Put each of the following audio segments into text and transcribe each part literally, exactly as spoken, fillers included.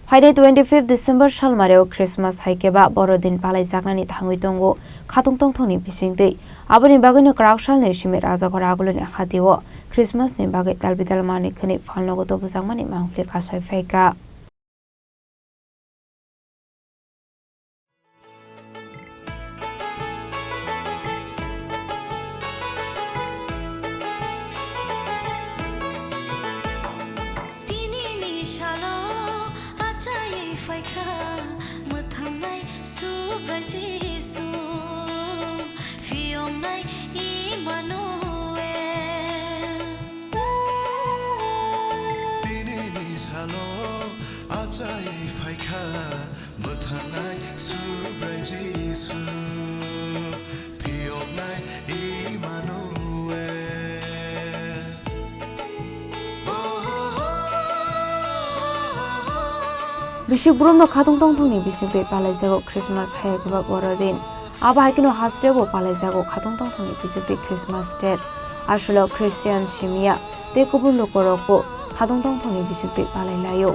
Phainai twenty-fifth December salmari o Christmas hai khe ba Borodin palaijaknani thangwi tongo khatung tongthokni bisingtwi. Aboni bagwino kwrak salni simi Rajakhor Aguluni hatio Christmas ni bagwi talbidal manwi khwnwi phalnogo tobujakmani mangpili kasai phaikha. Tinini salo achaiwi phaikha mwthangnai Subrai Jisu, phiyoknai Immanuel. Tinini salo achaiwi phaikha mwthangnai Subrai Jisu, phiyoknai Immanuel. Bisik brumno khatung tongthokni bisingtwi palaijago Christmas hai khe ba Borodin. Abo hai kheno hasteo bo palaijago khatung tongthokni bisingtwi Christmas date. Aswkno Christian simi ya tei kubun lukurokbo khatung tongthokni bisingtwi palai laio.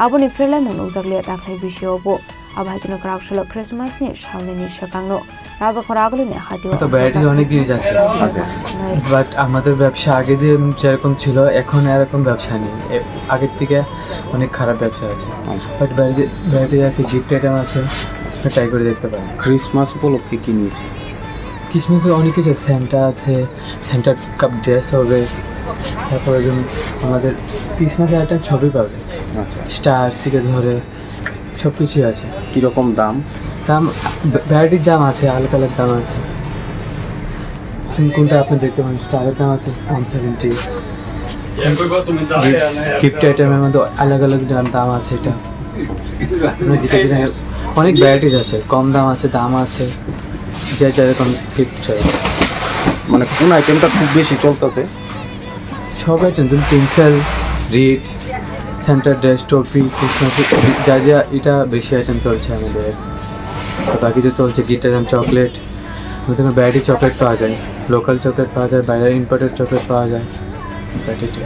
Aboni pherlaimung nukjakliya dakhai bisio bo. Abo hai kheno kwrak salo Christmas ni salnini swkangno Rajakhor Aguluni hatio. তো ভ্যারাইটিজ অনেক জিনিস আছে। আচ্ছা। বাট আমাদের ব্যবসা আগে যে যেরকম ছিল, এখন এরকম ব্যবসা নেই। এ, আগের থেকে অনেক খারাপ ব্যবসা আছে। আচ্ছা। বাট ভ্যারাইটি, ভ্যারাইটিজ আছে, গিফট আইটেম আছে, ট্রাই করে দেখতে পারেন। ক্রিসমাস উপলক্ষে কি নিয়েছেন? ক্রিসমাসে অনেক কিছু, সান্টা আছে, সান্টার কাপ ড্রেস হবে, তারপরে যেমন আমাদের ক্রিসমাস আইটেম সবই পাবে। আচ্ছা। স্টার থেকে ধরে সব কিছুই আছে। কীরকম দাম? দাম, ভ্যা-, ভ্যারাইটির দাম আছে, আলাদা আলাদা দাম আছে। কোন-, কোনটা আপনি দেখতে পারেন, স্টারের দাম আছে ওয়ান সেভেন্টি। গিফট আইটেমের মধ্যে আলাদা আলাদা দাম, দাম আছে এটা। আপনি যেটা যেটা, অনেক ভ্যারাইটিজ আছে, কম দাম আছে, দাম আছে, যে যেরকম গিফট চাই। মানে কোন আইটেমটা খুব বেশি চলতেছে? সব আইটেম, যেমন টিনসেল, রিড, সান্টা ড্রেস, টুপি, ক্রিসমাস, যা যা, এটা বেশি আইটেম চলছে আমাদের। আর বাকি তো চলছে গিফট আইটেম, চকলেট, নতুন ভ্যারাইটি চকলেট পাওয়া যায়, লোকাল চকলেট পাওয়া যায়, বাইরের ইম্পোর্টেড চকলেট পাওয়া যায়, ভ্যারাইটি।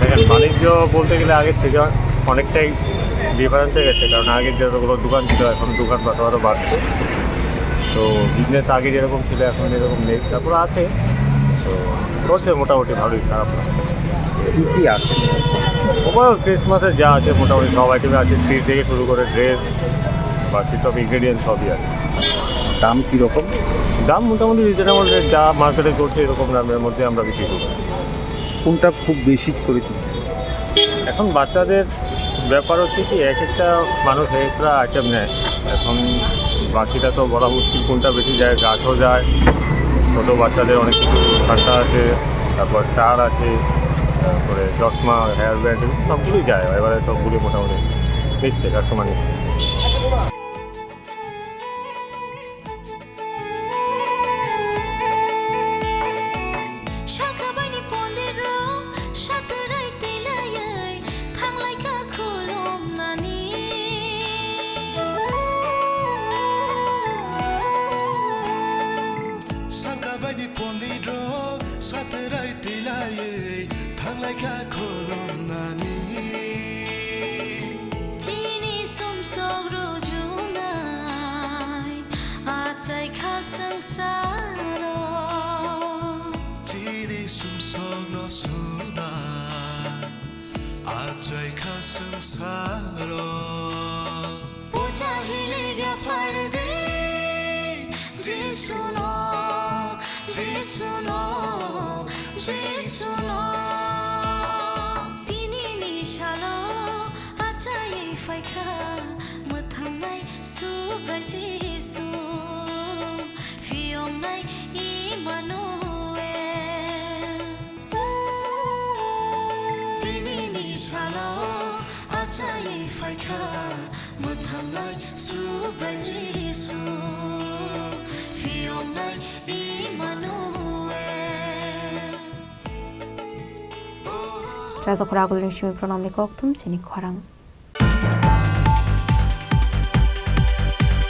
দেখেন, বাণিজ্য বলতে গেলে আগের থেকে অনেকটাই ডিফারেন্স হয়ে গেছে, কারণ আগে যতগুলো দোকান ছিল, এখন দোকান পাশাপাশি বাড়ছে। তো বিজনেস আগে যেরকম ছিল, এখন এরকম নেই। তারপর আছে, তো চলছে মোটামুটি ভালোই, খারাপ না। কী কী আছে? ওভারঅল ক্রিসমাসের যা আছে, মোটামুটি সব আইটেমে আছে, ট্রি থেকে শুরু করে ড্রেস, বাকি সব ইনগ্রেডিয়েন্ট সবই আছে। দাম কীরকম? দাম মোটামুটি রিজনেবল রেট, যা মার্কেটে চলছে এরকম দামের মধ্যে আমরা বিক্রি করি। কোনটা খুব বেশি করে তুলছে? এখন বাচ্চাদের ব্যাপার হচ্ছে কি, এক একটা মানুষ এক একটা আইটেম নেয়। এখন বাকিটা তো বলা মুশকিল কোনটা বেশি যায়, গাছও যায়, ছোটো বাচ্চাদের অনেক কিছু সান্টা আছে, তারপর স্টার আছে, তারপরে চশমা, হেয়ার ব্যান্ড, সবগুলোই যায়। এবারে সবগুলোই মোটামুটি নিচ্ছে, কাস্টমার নিচ্ছে। Sakhabaini pondirok satwrai twilaiwi thanglaikha khulumnani. Sakhabaini pondirok satwrai twilaiwi thanglaikha khulumnani. Chini sumsok rujunai achaikha swngsaro. Chini sumsokno sunai achaikha swngsaro. Puja hili yaphar de Jisuno, Jisuno, Jisuno. Tinini salo achaiwi phaikha mwthangnai Subrai Jisu, phiyoknai Immanuel. Tinini salo achaiwi phaikha mwthangnai Subrai Jisu, phiyoknai Immanuel. Rajakhor Aguluni simi Pranamni kokthum chini khorang.